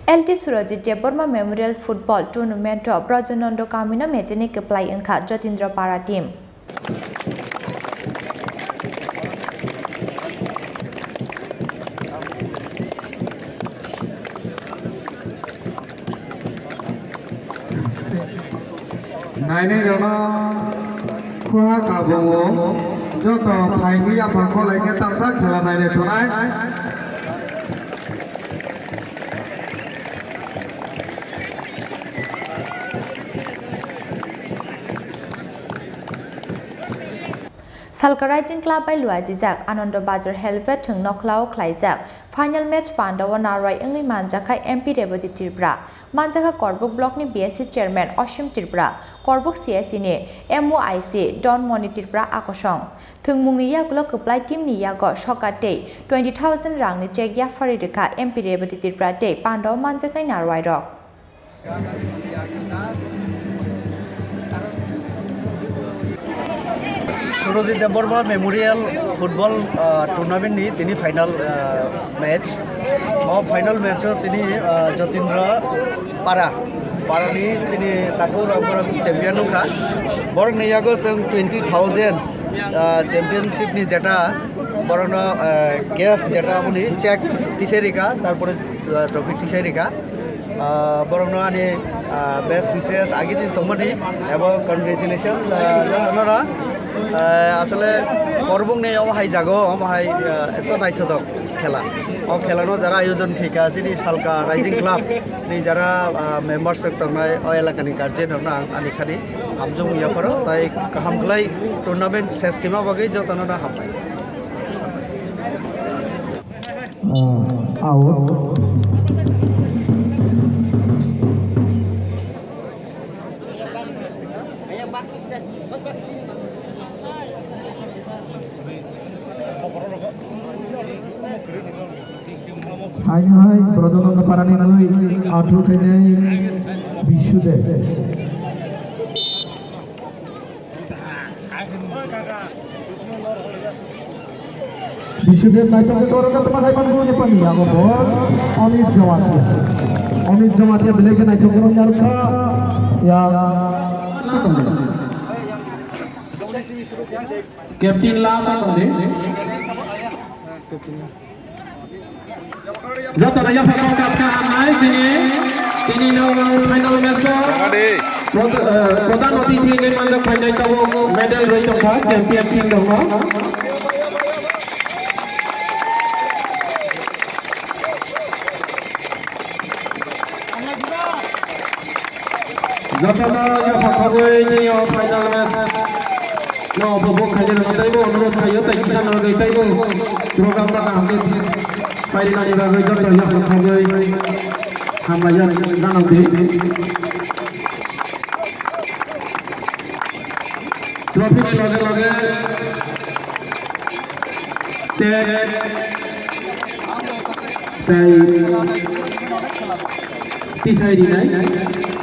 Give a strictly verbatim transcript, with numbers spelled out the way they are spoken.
L T Surajit Debbarma Memorial Football Tournament o Brajananda Kamino mechini kwplai wngkha Jatindra Para team. Nainai rokno kha kabungo joto phaikhe yapha kholai khe taksa khela nainai tongnai. Salka Rising Club bai luaijijak Anando Bazar Helipad thwng nokhlao khlaijak final match pandao narwai wngwi manjakha M P Rebati Tripura, manjakha Korbuk Block ni B S C Chairman Osim Tripura, Korbuk C S C ni M O I C Don Moni Tripura akosong. Thwngmungni yagulo kwplai team ni yago soka tei twenty thousand rangni cheque yapharwi rwkha M P Rebati Tripura tei pandao manjaknai narwai rok. Surajit Debbarma Memorial Football, ah, Tournament ni tini final, ah, match. O final match o tini, ah, Jatindra Para, Para ni tini takhuk rok borok champion wngkha. Borok ni yago chwng twenty thousand, ah, championship ni jeta borokno, ah, cash jeta aboni cheque tisai rikha, tarpore, ah, trophy tisai rikha. Ah, borokno ani, ah, best wishes agi din tongmani ebo congratulations, ah, noro, noro. Ah, asole Korbuk ni omo hai jago, omo hai, ah, eto naithotok khela. O khela no jara ayojon khaika chini Salka Rising Club ni jara, ah, members rok tongnai, o elaka ni guardian rok no ang ani khani hamjwk wngya pharo, tai kaham khlai tournament ses kima bagwi jotono no hambai. Ah, out. Haino hai, Brajananda Parani nui, athro khainai, Bishudev. Bishudev naithok khe korok khe tongma hai phan bumuni pani yago bo Amit Jamatia. Amit Jamatia belai khe naithok khe rung yarwkha. Ya. Captain last atong de. Jotono yapha kok kap kha hamnai tini, tini no final match o. Prod-, eh, prodhan atithi hinwi manjak phainai tabuk medal rwi tongkha champion team rokno. Jotono yapha khogwi tini o final match no upobhog khainai rokno taibo onurodh khaio, tai kisa norogwi taibo program no kaham khe pairinani bagwi joto yapha khogwi hambai jak ganang di. Trophy ni loge loge cheque tei tisai rinai.